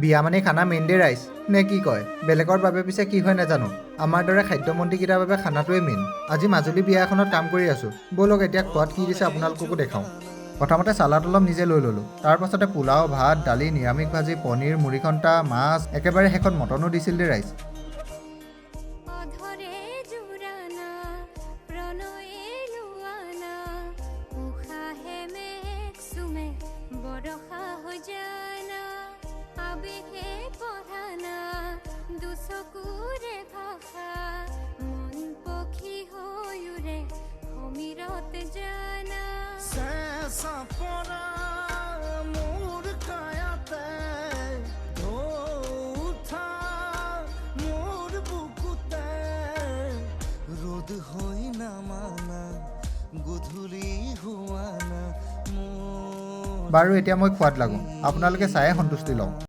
বিয়া মানে খানা মেইন দেই ৰাইজ, নে কি কয়? বেলেগৰ বাবে পিছে কি হয় নাজানো, আমাৰ দৰে খাদ্যমন্ত্ৰীকেইটাৰ বাবে খানাটোৱে মেইন। আজি মাজুলী বিয়া এখনত কাম কৰি আছোঁ। ব'লক, এতিয়া খোৱাত কি দিছে আপোনালোককো দেখাওঁ। প্ৰথমতে চালাড অলপ নিজে লৈ ল'লোঁ। তাৰ পাছতে পোলাও, ভাত, দালি, নিৰামিষ ভাজি, পনীৰ, মুড়িঘণ্টা, মাছ, একেবাৰে শেষত মটনো দিছিল দেই ৰাইজ। অধৰে জোৰানা প্ৰণয়ে লোৱানা, উশাহে মেঘ চুমে বৰষা হৈ জানা, আবেগে পঢ়ানা দুচকুৰে ভাষা, মন পক্ষী হৈ উৰে সমীৰত জানা। চেঁচা পৰা মোৰ কায়াতে, ঢৌ উঠা মোৰ বুকুতে, ৰ'দ হৈ নামানা, গধূলি হোৱানা মোৰ। বাৰু, এতিয়া মই খোৱাত লাগোঁ, আপোনালোকে চায়ে সন্তুষ্টি লওক।